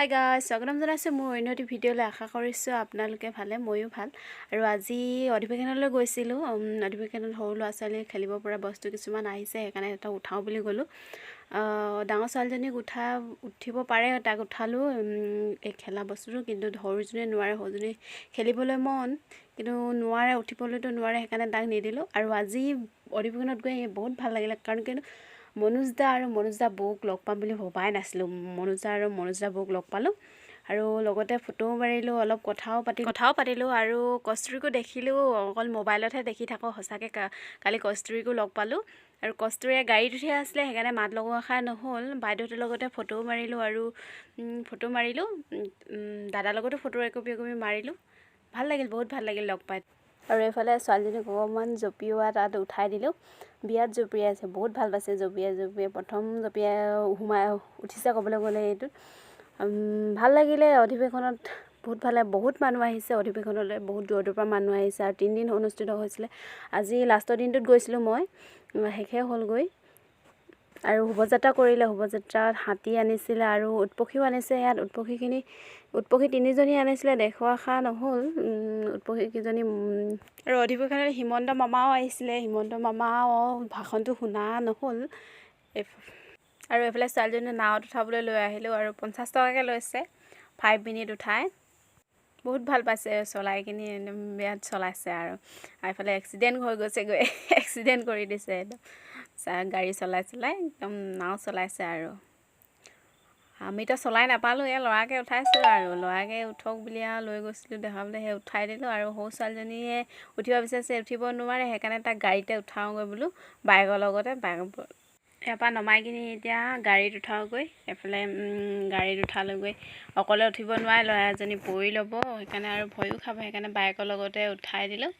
Hi guys, স্বাগতম জনাইছোঁ মোৰ অন্য এটি ভিডিঅ'লৈ। আশা কৰিছোঁ আপোনালোকে ভালে, ময়ো ভাল। আৰু আজি অধিৱেশনলৈ গৈছিলোঁ। অধিৱেশনত সৰু ল'ৰা ছোৱালীয়ে খেলিব পৰা বস্তু কিছুমান আহিছে, সেইকাৰণে সিহঁতক উঠাওঁ বুলি গ'লোঁ। ডাঙৰ ছোৱালীজনীক উঠিব পাৰে, তাক উঠালোঁ এই খেলা বস্তুটো। কিন্তু সৰুজনীয়ে নোৱাৰে। সৰুজনী খেলিবলৈ মন, কিন্তু নোৱাৰে, উঠিবলৈতো নোৱাৰে, সেইকাৰণে তাক নিদিলোঁ। আৰু আজি অধিৱেশনত গৈ বহুত ভাল লাগিলে, কাৰণ কিয়নো মনোজ দা আৰু মনোজ দা বৌক লগ পাম বুলি ভবাই নাছিলোঁ। মনোজ দা আৰু মনোজ দা বৌক লগ পালোঁ আৰু লগতে ফটোও মাৰিলোঁ, অলপ কথাও পাতিলোঁ আৰু কস্তুৰীকো দেখিলোঁ। অকল মোবাইলতহে দেখি থাকোঁ, সঁচাকৈ কালি কস্তুৰীকো লগ পালোঁ। আৰু কস্তুৰীয়ে গাড়ীত উঠি আছিলে, সেইকাৰণে মাত লগোৱা খাই নহ'ল। বাইদেউহঁতৰ লগতে ফটোও মাৰিলোঁ আৰু ফটো মাৰিলোঁ, দাদাৰ লগতো ফটো একপি একপি মাৰিলোঁ। ভাল লাগিল, বহুত ভাল লাগিল লগ পাই। আৰু এইফালে ছোৱালীজনীক অকণমান জঁপিওৱা তাত উঠাই দিলোঁ। বিৰাট জঁপিয়াইছে, বহুত ভাল পাইছে জঁপিয়াই জঁপিয়াই। প্ৰথম জঁপিয়াই সোমাই উঠিছে ক'বলৈ গ'লে এইটোত। ভাল লাগিলে অধিৱেশনত, বহুত ভাল লাগে। বহুত মানুহ আহিছে অধিৱেশনলৈ, বহুত দূৰ দূৰৰ পৰা মানুহ আহিছে। আৰু 3 দিন অনুষ্ঠিত হৈছিলে। আজি লাষ্টৰ দিনটোত গৈছিলোঁ মই, শেষে হ'লগৈ। আৰু শোভাযাত্ৰা কৰিলে। শোভাযাত্ৰাত হাতী আনিছিলে আৰু উটপক্ষীও আনিছে। ইয়াত উটপক্ষী তিনিজনী আনিছিলে, দেখুওৱা খা নহ'ল উটপক্ষীকেইজনী। আৰু অধিৱেশনত হিমন্ত মামাও আহিছিলে। হিমন্ত মামাও ভাষণটো শুনা নহ'ল। আৰু এইফালে ছোৱালীজনী নাৱত উঠাবলৈ লৈ আহিলোঁ আৰু 50 টকাকৈ লৈছে 5 মিনিট উঠাই। বহুত ভাল পাইছে চলাই কিনি, একদম বিৰাট চলাইছে। আৰু এইফালে এক্সিডেণ্ট হৈ গৈছেগৈ, এক্সিডেণ্ট কৰি দিছে একদম। গাড়ী চলাই চলাই একদম নাও চলাইছে। আৰু আমিতো চলাই নাপালোঁ, এই ল'ৰাকে উঠাইছোঁ আৰু ল'ৰাকে উঠক বুলি আৰু লৈ গৈছিলোঁ দেখাবলৈ, সেই উঠাই দিলোঁ। আৰু সৰু ছোৱালীজনীয়ে উঠিব বিচাৰিছে, উঠিব নোৱাৰে, সেইকাৰণে তাক গাড়ীতে উঠাওঁগৈ বোলো বাইকৰ লগতে। বাইক ইয়াৰ পৰা নমাই কিনি এতিয়া গাড়ীত উঠাওগৈ। এইফালে গাড়ীত উঠালোগৈ। অকলে উঠিব নোৱাৰে, ল'ৰা এজনী পৰি ল'ব সেইকাৰণে, আৰু ভয়ো খাব, সেইকাৰণে বাইকৰ লগতে উঠাই দিলোঁ।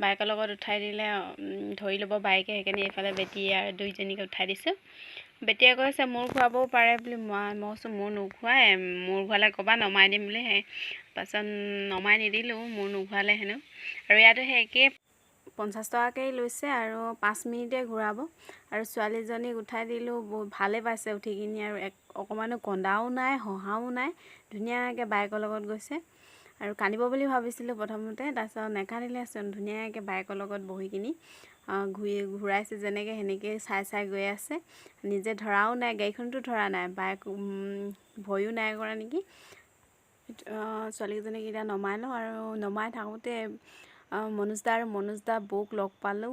বাইকৰ লগত উঠাই দিলে ধৰি ল'ব বাইকে, সেইকাৰণে এইফালে বেটী আৰু দুইজনীকে উঠাই দিছোঁ। বেটীয়ে কৈছে মূৰ ঘূৰাবও পাৰে বুলি। মই কৈছোঁ মূৰ নুঘূৰাই, মূৰ ঘূৰালে ক'বা, নমাই দিম বুলি। সেই পাছত নমাই নিদিলোঁ, মূৰ নুঘূৰালে হেনো। আৰু ইয়াতো সেই একেই 50 টকাকেই লৈছে আৰু 5 মিনিটে ঘূৰাব। আৰু ছোৱালীজনীক উঠাই দিলোঁ, বহুত ভালেই পাইছে উঠি কিনি। আৰু এক অকণমানো কন্দাও নাই, হঁহাও নাই, ধুনীয়াকৈ বাইকৰ লগত গৈছে। আৰু কান্দিব বুলি ভাবিছিলোঁ প্ৰথমতে, তাৰপিছত নেকান্দিলেচোন। ধুনীয়াকৈ বাইকৰ লগত বহি কিনি ঘূৰাইছে যেনেকৈ সেনেকৈয়ে চাই চাই গৈ আছে। নিজে ধৰাও নাই, গাড়ীখনতো ধৰা নাই, বাইক ভয়ো নাই কৰা নেকি। ছোৱালীকেইজনীক এতিয়া নমাই লওঁ। আৰু নমাই থাকোঁতে মনোজ দা আৰু মনোজ দা বৌক লগ পালোঁ।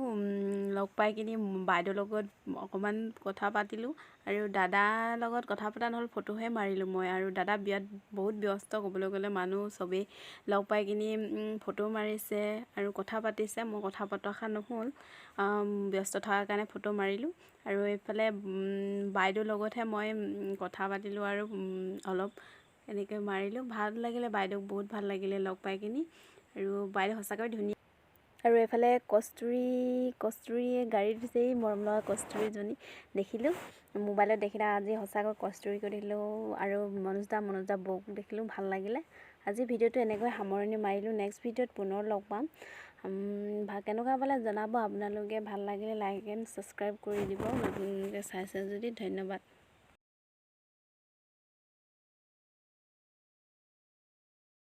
লগ পাই কিনি বাইদেউৰ লগত অকণমান কথা পাতিলোঁ আৰু দাদাৰ লগত কথা পতা নহ'ল, ফটোহে মাৰিলোঁ মই। আৰু দাদা বিয়াত বহুত ব্যস্ত ক'বলৈ গ'লে। মানুহ চবেই লগ পাই কিনি ফটো মাৰিছে আৰু কথা পাতিছে। মই কথা পতা নহ'ল ব্যস্ত থকাৰ কাৰণে, ফটো মাৰিলোঁ। আৰু এইফালে বাইদেউৰ লগতহে মই কথা পাতিলোঁ আৰু অলপ এনেকৈ মাৰিলোঁ। ভাল লাগিলে, বাইদেউক বহুত ভাল লাগিলে লগ পাই কিনি। আৰু বাইদেউ সঁচাকৈ ধুনীয়া। আৰু এইফালে কস্তুৰীয়ে গাড়ীত উঠিছে। এই মৰম লগা কস্তুৰীজনী দেখিলোঁ, মোবাইলত দেখিলে, আজি সঁচাকৈ কস্তুৰীকো দেখিলোঁ আৰু মনোজ দা বৌক দেখিলোঁ, ভাল লাগিলে। আজি ভিডিঅ'টো এনেকৈ সামৰণি মাৰিলোঁ। নেক্সট ভিডিঅ'ত পুনৰ লগ পাম। কেনেকুৱা পালে জনাব আপোনালোকে। ভাল লাগিলে লাইক এণ্ড ছাবস্ক্ৰাইব কৰি দিব নতুনকৈ চাইছে যদি। ধন্যবাদ।